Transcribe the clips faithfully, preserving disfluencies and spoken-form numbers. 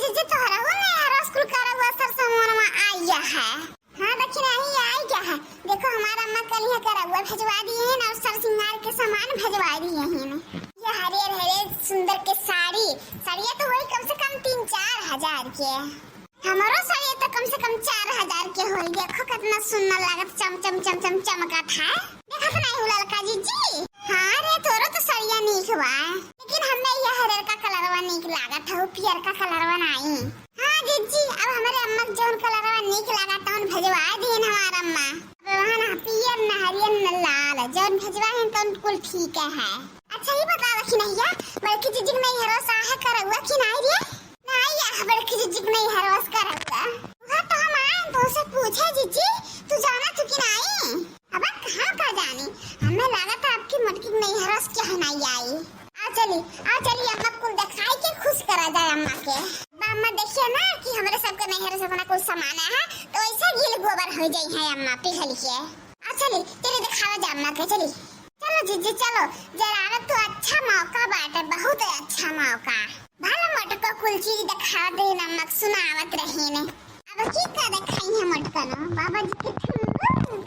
जीजी, तोहरा हो नैहरवा से कुल करौआ सरसमानवा आइया है? हाँ, दखिनही आइया है। देखो, हमार अम्मा कलिया करौआ भेजवा दिए हैं और सर सिंगार के सामान भेजवा दिए हैं। ये हरियर हरियर सुंदर के साड़ी, साड़िया तो होई कम से कम तीन चार हजार के। हमरो साड़िया तो कम से कम चार हजार के होई। देखो, कितना सुंदर लागत, चम चम चम चम चमकत है। देखत नहीं हो ललका जीजी? हाँ रे, तोरो तो सड़िया नीक बा, लेकिन हमें यह हरियर का कलरवा नीक लागत है, पियर का कलरवा नाई। हाँ जीजी, अब हमरे अम्मा के जौन कलरवा नीक लागत, तौन भेजवा दीन हमार अम्मा। अब वहाँ ना पियर, ना हरियर, ना लाल, जौन भेजवा है तौन कुल ठीक है। अच्छा, ये बता दखिनहिया, बड़की जीजी के नैहरवा से आए करौआ कि नाई रे? नाई, यह बड़की जीजी के नैहरवा से करौआ। वह तो हम आए तो उसे पूछे, जीजी, तू जाना तू कि नाई? अब कहाँ का जानी, हमें लागत है आपकी मोटकी नैहरस के है नाई आई। आ चली, आ चली, अम्मा कुल दिखाई के खुश करा जाए अम्मा के। बा अम्मा देखिए ना कि हमरे सबके नैहर से अपना कुल सामान है, तो ऐसे गील गोबर हो जाई है अम्मा पिघल के। आ चली, चली दिखावा जाए अम्मा के, चली। चलो जीजी चलो, जरा तो अच्छा मौका बाटे, बहुत अच्छा मौका। भला मोटको कुल चीज दिखा दे अम्मा के सुनावत रही ने। अब की का दिखाई है मोटको न, बाबा जी के ठुमरू।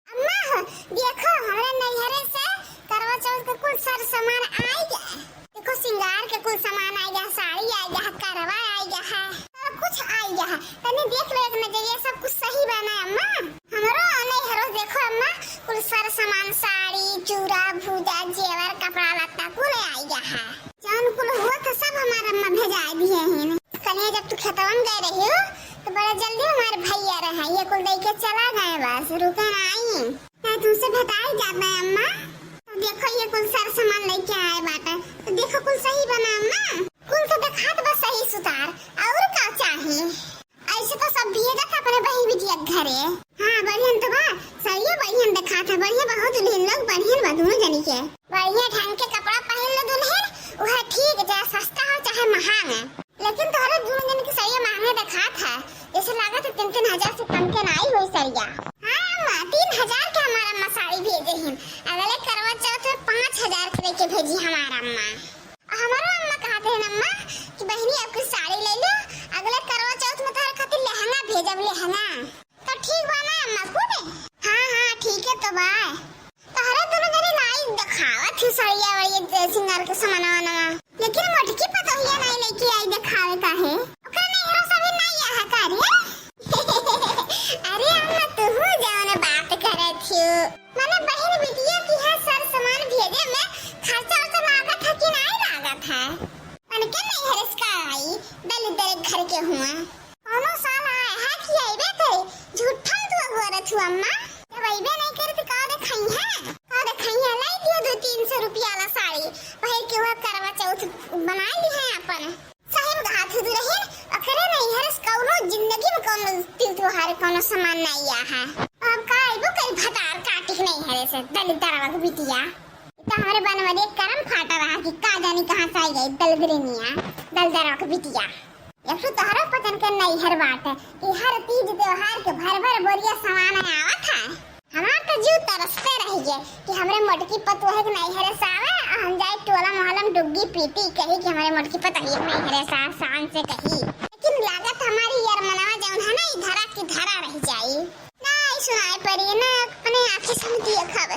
अम्मा हो, देखो, हमरे नैहरे से करवा चौथ के कुल सर सामान आइ गया। देखो, सिंगार के कुल सामान आइ गया, साड़ी आइ गया, करवा आइ गया है, सब कुछ आइ गया है। तनी देख लो एक नजरिया, सब कुछ सही बा ना अम्मा? हमरो नैहरो देखो अम्मा, कुल सर सामान, साड़ी, चूड़ा, भूजा, जेवर, कपड़ा लत्ता कुल आइ गया है। जौन कुल हुआ था सब हमार अम्मा भेजाइ दिए हैं। कलिया जब तू खेतवन गए रही हो, तो बड़ा जल्दी हमार भैया रहा, ये कुल दे के चला गए, बस रुके नाई। चाहे तुमसे भेटाई जात बा अम्मा। तो देखो, ये कुल सर सामान लेके आए बाटे, तो देखो कुल सही बा ना अम्मा? कुल तो देखात बा सही सुतार, और का चाही? ऐसे तो सब भेजत अपने बहिन बिटिया के घरे। हाँ, बढ़िया तो बा, सहियो बढ़िया देखात है, बढ़िया बहुत दुल्हन लोग बढ़िया बा दोनों जनी के। बढ़िया ढंग के कपड़ा पहन लो दुल्हन, वह ठीक, चाहे सस्ता हो चाहे महंगा। लेकिन तोहरे दोनों जन के सड़िया महंगे देखात है, जैसे लागत है तीन तीन हजार से कम के नाई होई सड़िया। हाँ अम्मा, तीन हजार के हमार अम्मा साड़ी भेजे हिन, अगले करवा चौथ में पाँच हजार के लेके भेजी हमार अम्मा। और हमारो अम्मा कहते हैं अम्मा कि बहिनी आपकी साड़ी ले लो, अगले करवा चौथ में तोहरे खातिर लहंगा भेजब, लहंगा। तो ठीक बा ना अम्मा, खूबे? हाँ, हाँ, ठीक है तो बा। तोहरे दोनों जने नाई देखावत ही सड़िया वड़िया, सिंगार के सामान वामान। लेकिन मोटकी पतोहिया नाई लेके आई देखावे काहे? ओकरा नैहरा से अभी नाई आहा का रे? अरे अम्मा, तू जौन बात करत हियो। माने बहिन बिटिया की है सर सामान भेजे में खर्चा उर्चा लागत है कि नाई लागत है? उनके नैहर से का आई, दलिद्र घर के हुआ। कौनो साल आए है कि अइबे करे? झूठा तू अगोरत हु अम्मा। जब अइबे नहीं करे तो का देखाई है? का देखाई है? लाई दियो दो तीन सौ रुपया वाला साड़ी, पहिर के वह करवा चौथ बनाई ली है अपन। सही में कहा थी दुल्हन, ओकरे नैहर से कौनो जिंदगी में कौनो तिल त्योहार कौनो सामान नहीं आया है। अब का अइबो करी भतार काटी के नैहर से, दलिद्रवा के बिटिया। तो हमरे बनवरिया करम फाटा रहा कि का जानी कहाँ से आई गई दलदरिनिया, दलदरवा के बिटिया। एक तो तोहरो पतन के नैहर बाटे कि हर तीज त्योहार के भर भर बोरिया सामान आवत है। हमार तो जीव तरसते रह गए कि हमरे मोटकी पतोह के नैहर से आवे और हम जाए टोला मोहल्ला में डुग्गी पीटी, कही कि हमरे मोटकी पतोह के नैहर से आवे, शान से कही। लेकिन लागत हमारी यार मनवा जौन है ना, ई धरा की धरा रह जाई। ना, ई सुनाई पड़ी ना, अपने आँखें से हम देखब।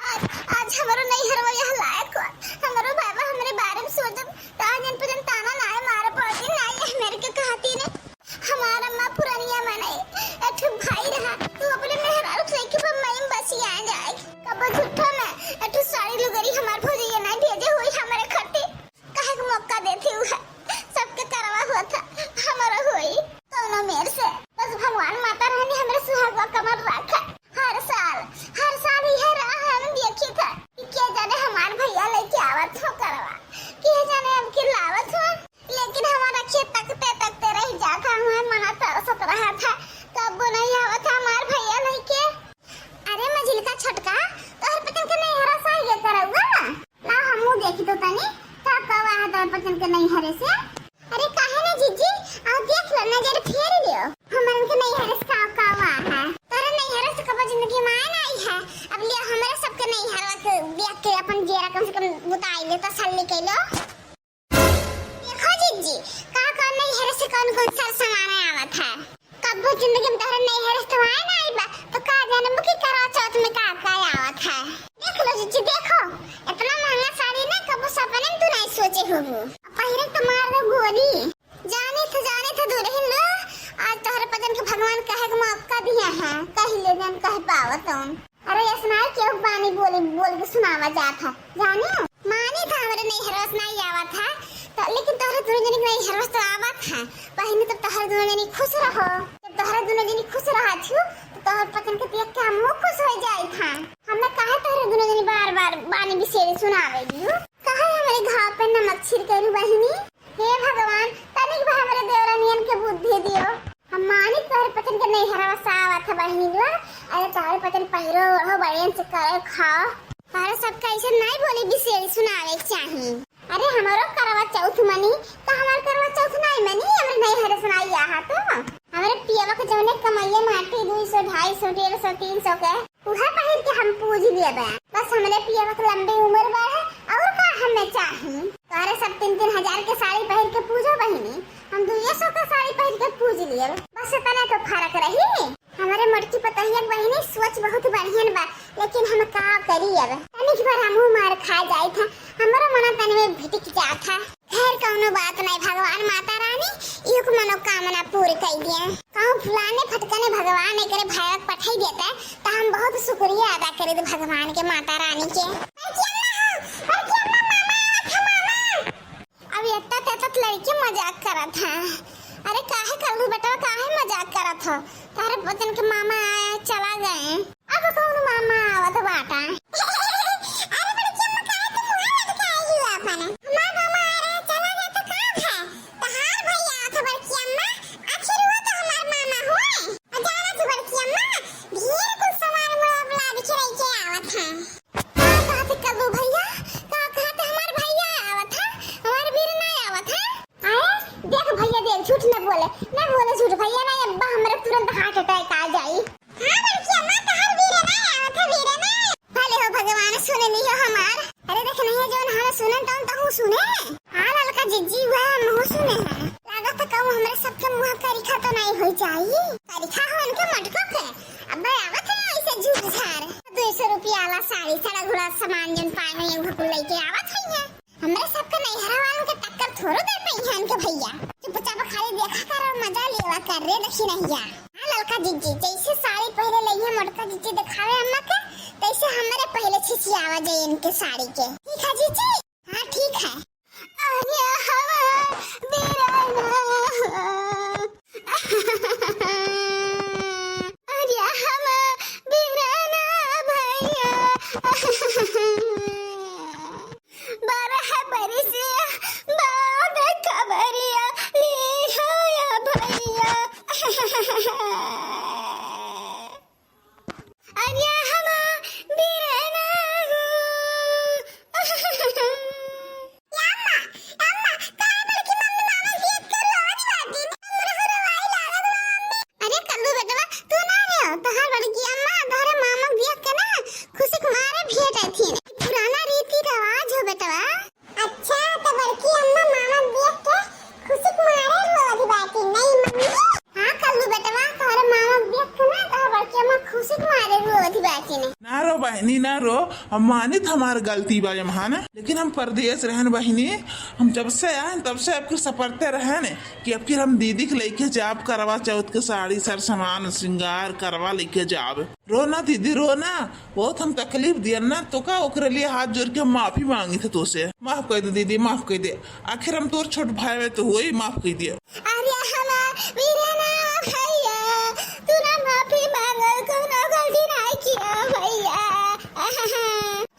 आज, आज हमरो नैहरवा यह लायक हुआ। हमरो बाबा हमरे बारे में सोचब, तो आज जन पे जन ताना नाय मारे पड़ती, नाय यह मेरे के कहती ने। हमार अम्मा पुरनिया मनई, एठो भाई रहा, तू अपने मेहरारू से के बम्बई में बसिया जाए। कब झूठो में एठो साड़ी लुगरी हमार भौजैया नाय भेजे हुई हमरे खट्टी। काहे के मौका देती हुआ, सबके करवा हुआ था, हमरो हुई कौनो मेर से। बस भगवान माता रानी हमरे सुहागवा कमर रखे। हर साल, हर साल यह राह हम देखी था कि के जाने कौन कौन सर सामान आवत है। कब्बो जिंदगी में तोहरे नैहर से तो आए ना आई बा, तो का जानबू कि करवा चौथ में का का आवत है। देख लो जीजी, देखो, इतना महंगा साड़ी ना कब्बो सपने में तू नहीं सोचे होबू। अब पहिरे तो मार दो गोली। जाने थे, जाने थे दुल्हन लो, आज तोहरे पतन के भगवान कहे के मौका दिया है, कह ले जन कह पावत हूँ। अरे ऐसा ना है, केहू बानी बोली, बोल के सुनावा जात है, जाने? मानी था हमरे नैहरवा से नहीं आवत है, तो लेकिन तोहरे दुनो जनी के नैहरवा से तो आवत है। बहिनी, तो तोहरे दुनो जनी खुश रहो। जब तोहरे दुनो जनी खुश रहा छु, तो तोहरे पतन के देख के हमहू खुश हो जाई था। हमें काहे तोहरे दुनो जनी बार बार बानी बिसेरी सुनावे दियो? काहे हमरे घाव पे नमक छिड़केलू बहिनी? हे भगवान, तनिक भर हमरे देवरनियन के बुद्धि दियो। हम मानित तोहरे पतन के नैहरवा से आवत है बहिनी दुआ। अरे तोहरे पतन पहिरो ओढ़ो, बढ़ियन से करो खाओ। तोहरे सबका ऐसे नहीं बोली बिसेरी सुनावे के चाही। अरे हमरो करवा चौथ मनी, तो हमार करवा चौथ नहीं मनी, हमरे नैहर से नहीं आहा तो। हमरे पियवा के जौने कमैया माटी दुई सौ, ढाई सौ, डेढ़ सौ, तीन सौ के, उहे पहिर के हम पूज लेबे। बस हमरे पियवा के लंबी उम्र बढ़े, और का हमें चाही? तोहरे सब तीन तीन हजार के साड़ी पहिर के पूजो बहिनी, हम दुइये सौ के साड़ी पहिर के पूज लेब। बस इतना तो फर्क रही। हमरे मोटकी पतोहिया के बहिनी सोच बहुत बढ़ियन बा, लेकिन हम का करी अब? तनिक भर हमहू मार खा जाई था, हमरो मना तन में भिटक जात है। खैर कौनो बात नहीं, भगवान माता रानी इहो के मनोकामना पूरी कई दिए। कहूँ फुलाने फटकने भगवान एकरे भाई के पठाई देते, तो हम बहुत शुक्रिया अदा करे दे भगवान के, माता रानी के। बड़की अम्मा हो, बड़की अम्मा, मामा आवत है, मामा। अब एतना तेतना लड़की मजाक करत है। अरे काहे कल्लू बेटवा, काहे मजाक करत हो? तारे बचन के मामा आए, चला गए। अब कौन मामा आवत बाटा? अरे बड़की अम्मा, काहे तू मुंह लटकाए हो अपन? हमार मामा आ रहे, चला गए तो का है? तहार भैया आवत है बड़की अम्मा, आखिर वो तो हमार मामा हुए। और जाना थी बड़की अम्मा, ढेर कुछ सामान मुड़ा बुला के लेके आवत है। का कहत कल्लू भैया? का कहत हमार भैया आवत है? हमार बीर ना आवत है? आए, देख भैया देख, झूठ न बोले, न बोले झूठ भैया, ना अब्बा हमरे तुरंत heart attack आ जाई। हाँ बड़की अम्मा, तहार बीर ना आवत है, बीर ना। भले हो भगवान सुन लियो हमार। अरे देख नहीं है जौन हम सुने तौन तहू सुने। हाँ ललका जिज्जी हुआ हमहू सुने हैं। लागत है कहूँ हमरे सबके मुँह करिखा तो नहीं हो जाई। करिखा हो उनके मटको के। अब्बा आवत है ऐसे झूठ झार। दो सौ रुपया वाला साड़ी, सड़ा घुड़ा सामान जौन पाए हुए हैं, घुकुल लेके आवत है ये। हमरे सबके नैहरा वालन के टक्कर थोड़ो दे पइहन के भैया। चुपचाप खाली देखा कर और मजा लेवा कर रे दखिनहिया। हाँ ललका जिज्जी, जैसे साड़ी पहले लइहे मोटका जिज्जी दिखावे अम्मा के, तैसे हमरे पहले छिछियावा जाए इनके साड़ी के। ठीक है जिज्जी? हाँ ठीक है। अरे हमार बीरना हो। अरे हमार बीरना भैया। बारह बरिस बाद खबरिया लिहया भैया। अरे हमार बीरना हो। अम्मा, अम्मा, काहे बड़की मम्मी मामा के देख के रोवत बाटी? हमरो रोवाई लागत बा मम्मी। अरे कल्लू बेटवा, तू ना रे हो, तोहार बड़की अम्मा तोहरे मामा के देख के ना खुशी के मारे भेंट अथिन। पुराना रीति रिवाज हो बेटवा। अच्छा, तो बड़की अम्मा मामा के देख के खुशी के मारे रोवत बाटी, नहीं मम्मी? हाँ कल्लू बेटवा, तोहरे मामा के देख के ना तोहर बड़की अम्मा खुशी के मारे रोवत बाटी ने। ना रो बहिनी, ना रो, हम मानित हमार गलती बा जमहान, लेकिन हम परदेस रहन बहिनी, हम जब से आएन तब से अबकी सपरते रहन कि अबकी हम दीदी के लइके जाब करवा चौथ के साड़ी, सर सामान, श्रृंगार, करवा लइके जाब। रो ना दीदी, रो ना, बहुत हम तकलीफ दियन ना, तो का ओकरे लिए हाथ जोड़ के हम माफी मांगी थे तोसे। माफ कर दे दीदी, माफ कर दे, आखिर हम तोर छोट भाई में तो होई, माफ कर दिया। अरे हमार वीरना भैया, तू ना माफी मांगल, कौनो गलती नहीं किया भैया।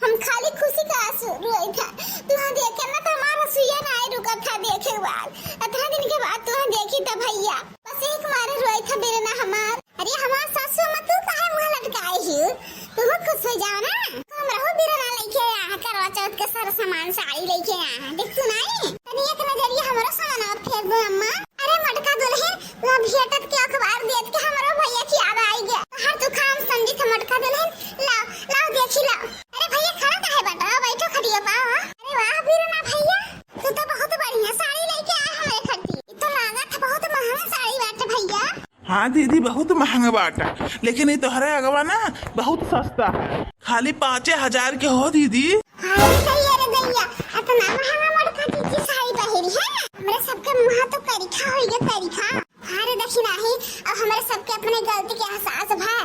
हम खाली खुशी का आंसू रोई था, तुहां देखे ना तो हमारा सुइया नहीं रुका था देखे के बाद। इतना दिन के बाद तुहां देखी था भैया, बस एक बार रोई था वीरना हमार। अरे हमार सासू अम्मा, तू काहे मुंह लटकाए हियो? तू खुश हो जाओ ना। हम रहो बीरना लइके आहा करवा चौथ के सर सामान साड़ी लइके आहा। देख तू नहीं? तनी एक नजरिया हमरो सामान फेर दो अम्मा। अरे मोटका दुल्हन, तू अब भेटत के अखबार देत के हमरो भैया की याद आई गया। हर तू काम समझी था मोटका दुल्हन। लाओ, लाओ देखी लाओ। अरे भैया खड़ा काहे बटा? बैठो खटिया पा। अरे वाह बीरना भैया, तू तो बहुत बढ़िया साड़ी लइके आए हमरे खातिर। ई तो लागत है बहुत हाँ दीदी, बहुत महंगा बाटा, लेकिन ई तोहरे अगवा ना बहुत सस्ता है, खाली पाँचे हजार के हो दीदी। अरे दैया रे दैया, इतना महंगा मोटका चीची साड़ी पहिरी है? हमरे सबके मुँह तो करिखा होइगे, करिखा। अरे देखी नाही, अब हमरे सबके अपने गलती के एहसास भा,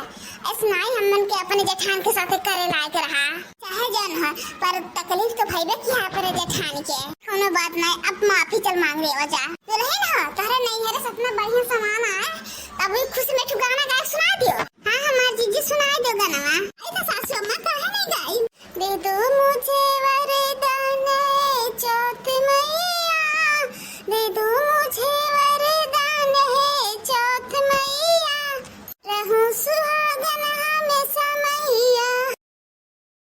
ऐसे नाही हमन के अपने जेठान के साथे करे लायक रहा। चाहे जौन हो, पर तकलीफ तो भइबे किहा अपने जेठान के। कौनो बात नाही, अब माफी चल मांग लेवा जा। दुल्हन हो, तोहरे नैहरे से इतना बढ़िया सामान आए, तब भी खुशी में ठु गाना गाए